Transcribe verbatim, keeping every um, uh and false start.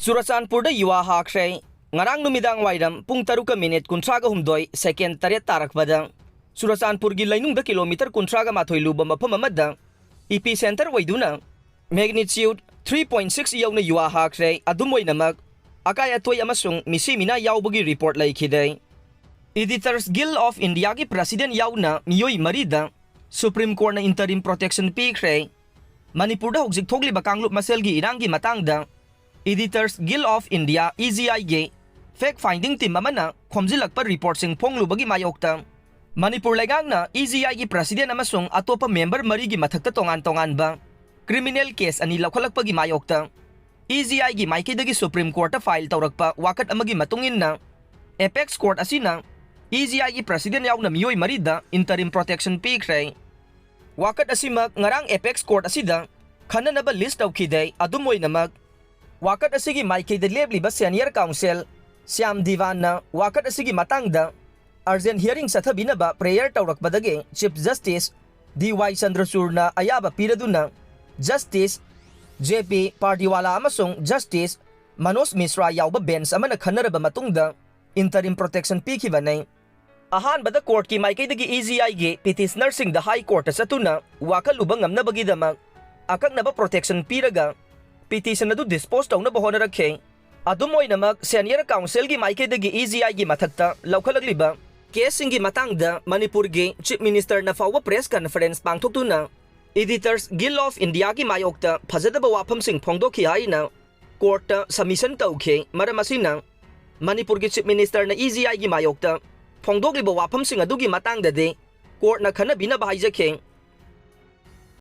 ꯆꯨꯔꯆꯥꯟꯄꯨꯔꯗ ꯌꯨꯋꯥ ꯍꯥꯈ꯭ꯔꯦ꯫ ꯉꯔꯥꯡ ꯅꯨꯃꯤꯗꯥꯡ ꯋꯥꯏꯔꯝ ꯄꯨꯡ ꯇꯔꯨꯛꯀ ꯃꯤꯅꯤꯠ ꯀꯨꯟꯊ꯭ꯔꯥꯒ ꯍꯨꯝꯗꯣꯏ ꯁꯦꯀꯦꯟ ꯇꯔꯦꯠ ꯇꯥꯔꯛꯄꯗ ꯆꯨꯔꯆꯥꯟꯄꯨꯔꯒꯤ ꯂꯩꯅꯨꯡꯗ ꯀꯤꯂꯣꯃꯤꯇꯔ ꯀꯨꯟꯊ꯭ꯔꯥꯒ ꯃꯥꯊꯣꯏ ꯂꯨꯕ ꯃꯐꯝ ꯑꯃꯗ ꯏꯄꯤ ꯁꯦꯟꯇꯔ ꯑꯣꯏꯗꯨꯅ magnitude three point six ꯌꯧꯅ ꯌꯨꯋꯥ ꯍꯥꯈ꯭ꯔꯦ꯫ ꯑꯗꯨꯝ ꯑꯣꯏꯅꯃꯛ, ꯑꯀꯥꯏ ꯑꯇꯣꯏ ꯑꯃꯁꯨꯡ ꯃꯤꯁꯤ ꯃꯤꯅꯥ ꯌꯥꯎꯕꯒꯤ ꯔꯤꯄꯣꯔꯠ ꯂꯩꯈꯤꯗꯦ꯫ Editors Guild of Indiaꯒꯤ president ꯌꯥꯎꯅ ꯃꯤꯑꯣꯏ ꯃꯔꯤꯗ Supreme Courtꯅ interim protection ꯄꯤꯈ꯭ꯔꯦ꯫ ꯃꯅꯤꯄꯨꯔꯗ ꯍꯧꯖꯤꯛ ꯊꯣꯛꯂꯤꯕ ꯀꯥꯡꯂꯨꯞ ꯃꯁꯦꯜꯒꯤ ꯏꯔꯥꯡꯒꯤ ꯃꯇꯥꯡꯗ Editors Guild of India, EGIꯒꯤ fact finding team ꯑꯃꯅ ꯈꯣꯝꯖꯤꯜꯂꯛꯄ ꯔꯤꯄꯣꯔꯠꯁꯤꯡ ꯐꯣꯡꯂꯨꯕꯒꯤ ꯃꯥꯌꯣꯛꯇ ꯃꯅꯤꯄꯨꯔ ꯂꯩꯉꯥꯛꯅ EGIꯒꯤ president ꯑꯃꯁꯨꯡ ꯑꯇꯣꯞꯄ member ꯃꯔꯤꯒꯤ ꯃꯊꯛꯇ ꯇꯣꯉꯥꯟ ꯇꯣꯉꯥꯟꯕ criminal case ꯑꯅꯤ ꯂꯧꯈꯠꯂꯛꯄꯒꯤ ꯃꯥꯌꯣꯛꯇ EGIꯒꯤ ꯃꯥꯏꯀꯩꯗꯒꯤ Supreme Courtꯇ file ꯇꯧꯔꯛꯄ ꯋꯥꯀꯠ ꯑꯃꯒꯤ ꯃꯇꯨꯡ ꯏꯟꯅ, Apex Court ꯑꯁꯤꯅ EGIꯒꯤ president ꯌꯥꯎꯅ ꯃꯤꯑꯣꯏ ꯃꯔꯤꯗ interim protection ꯄꯤꯈ꯭ꯔꯦ꯫ ꯋꯥꯀꯠ ꯑꯁꯤꯃꯛ ꯉꯔꯥꯡ Apex Court ꯑꯁꯤꯗ ꯈꯟꯅꯅꯕ list ꯇꯧꯈꯤꯗꯦ꯫ ꯑꯗꯨꯝ ꯑꯣꯏꯅꯃꯛ, ꯋꯥꯀꯠ ꯑꯁꯤꯒꯤ ꯃꯥꯏꯀꯩꯗ ꯂꯦꯞꯂꯤꯕ senior counsel ꯁ꯭ꯌꯥꯝ ꯗꯤꯋꯥꯟꯅ ꯋꯥꯀꯠ ꯑꯁꯤꯒꯤ ꯃꯇꯥꯡꯗ urgent hearing ꯆꯠꯊꯕꯤꯅꯕ prayer ꯇꯧꯔꯛꯄꯗꯒꯤ Chief Justice ꯗꯤ ꯋꯥꯏ ꯆꯟꯗ꯭ꯔꯆꯨꯔꯅ ꯑꯌꯥꯕ ꯄꯤꯔꯗꯨꯅ Justice J P ꯄꯥꯔꯗꯤꯋꯥꯂꯥ ꯑꯃꯁꯨꯡ Justice ꯃꯅꯣꯖ ꯃꯤꯁ꯭ꯔꯥ ꯌꯥꯎꯕ bench ꯑꯃꯅ ꯈꯟꯅꯔꯕ ꯃꯇꯨꯡꯗ interim protection ꯄꯤꯈꯤꯕꯅꯤ꯫ ꯑꯍꯥꯟꯕꯗ courtꯀꯤ ꯃꯥꯏꯀꯩꯗꯒꯤ EGIꯒꯤ petitionerꯁꯤꯡꯗ High Courtꯇ ꯆꯠꯇꯨꯅ ꯋꯥꯀꯠꯂꯨꯕ ꯉꯝꯅꯕꯒꯤꯗꯃꯛ ꯑꯀꯛꯅꯕ protection ꯄꯤꯔꯒ petition ꯑꯗꯨ dispose ꯇꯧꯅꯕ ꯍꯣꯠꯅꯔꯛꯈꯤ꯫ ꯑꯗꯨꯝ ꯑꯣꯏꯅꯃꯛ, senior counselꯒꯤ ꯃꯥꯏꯀꯩꯗꯒꯤ EGIꯒꯤ ꯃꯊꯛꯇ ꯂꯧꯈꯠꯂꯛꯂꯤꯕ caseꯁꯤꯡꯒꯤ ꯃꯇꯥꯡꯗ ꯃꯅꯤꯄꯨꯔꯒꯤ Chief Ministerꯅ ꯐꯥꯎꯕ press conference ꯄꯥꯡꯊꯣꯛꯇꯨꯅ Editors Guild of Indiaꯒꯤ ꯃꯥꯌꯣꯛꯇ ꯐꯖꯗꯕ ꯋꯥꯐꯝꯁꯤꯡ ꯐꯣꯡꯗꯣꯛꯈꯤ ꯍꯥꯏꯅ courtꯇ submission ꯇꯧꯈꯤ꯫ ꯃꯔꯝ ꯑꯁꯤꯅ, ꯃꯅꯤꯄꯨꯔꯒꯤ Chief Ministerꯅ EGIꯒꯤ ꯃꯥꯌꯣꯛꯇ ꯐꯣꯡꯗꯣꯛꯂꯤꯕ ꯋꯥꯐꯝꯁꯤꯡ ꯑꯗꯨꯒꯤ ꯃꯇꯥꯡꯗꯗꯤ courtꯅ ꯈꯟꯅꯕꯤꯅꯕ ꯍꯥꯏꯖꯈꯤ꯫